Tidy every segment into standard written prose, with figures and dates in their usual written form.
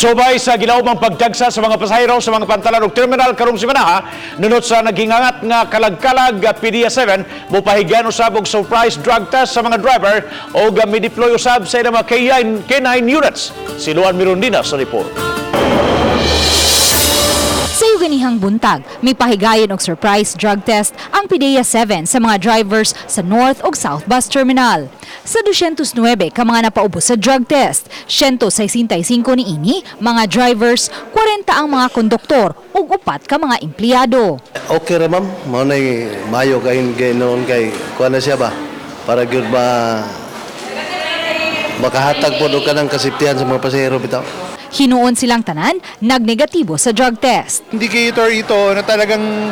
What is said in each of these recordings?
Subay sa ginaumang pagdagsa sa mga pasahero sa mga pantalan ug terminal karong semana, nunot sa naghingangat nga kalag-kalag, PDEA 7 mopahigayon usab og surprise drug test sa mga driver o mi-deploy usab sa ilang mga K9 units. Si Luan Mirondina sa report. Sa ganihang buntag, mipahigayon og surprise drug test ang PDEA 7 sa mga drivers sa North ug South Bus Terminal. Sa 209 ka mga napaubos sa drug test, 165 niini mga drivers, 40 ang mga konduktor ug upat ka mga empleyado. Okay ra, ma'am, mao nay mayo kay noon kay kuan na siya ba para gyud ba makahatag pod og kanang kasiptihan sa mga pasahero bitaw. Hinuon silang tanan nagnegatibo sa drug test. Indicator ito na talagang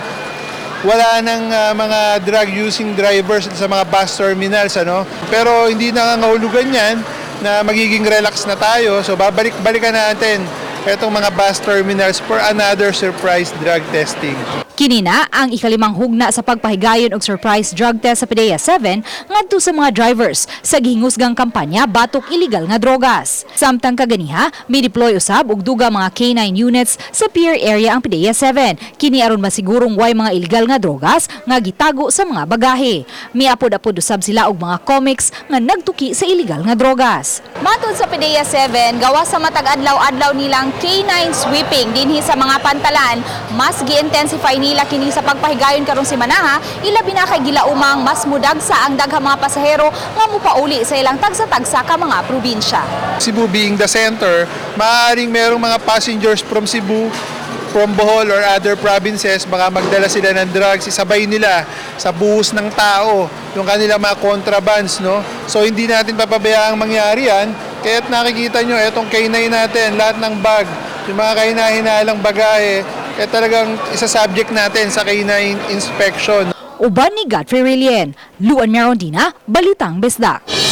wala nang mga drug using drivers sa mga bus terminals, ano, pero hindi nangangahulugan yan na magiging relax na tayo. So babalik-balikan natin itong mga bus terminals for another surprise drug testing. Kini na ang ikalimang hugna sa pagpahigayon og surprise drug test sa PDEA 7 ngadto sa mga drivers sa gihingusgang kampanya batok illegal nga drogas. Samtang kaganiha, mi-deploy usab og dugang mga K9 units sa pier area ang PDEA 7. Kini aron masigurong way mga illegal nga drogas nga gitago sa mga bagahe. Miapod-apod usab sila og mga comics nga nagtuki sa illegal nga drogas. Matod sa PDEA 7, gawas sa matag adlaw-adlaw nilang K9 sweeping dinhi sa mga pantalan, mas gi-intensify nila kini sa pagpahigayon karong semanaha, ilabi na kay gilaumang mas mudagsa ang daghang mga pasahero nga mupauli sa ilang tagsa-tagsa ka mga probinsya. Cebu being the center, maaaring merong mga passengers from Cebu, from Bohol or other provinces, baka magdala sila ng drugs, isabay nila sa buhos ng tao yung kanilang mga contrabands, no? So hindi natin papabayaang mangyari yan. Kaya't nakikita nyo, itong K9 natin, lahat ng bag, yung mga kahina-hinalang bagahe, eh talagang isa-subject natin sa K9 inspection. Uban ni Godfrey Relien, Luan Merondina, Balitang Bisdak.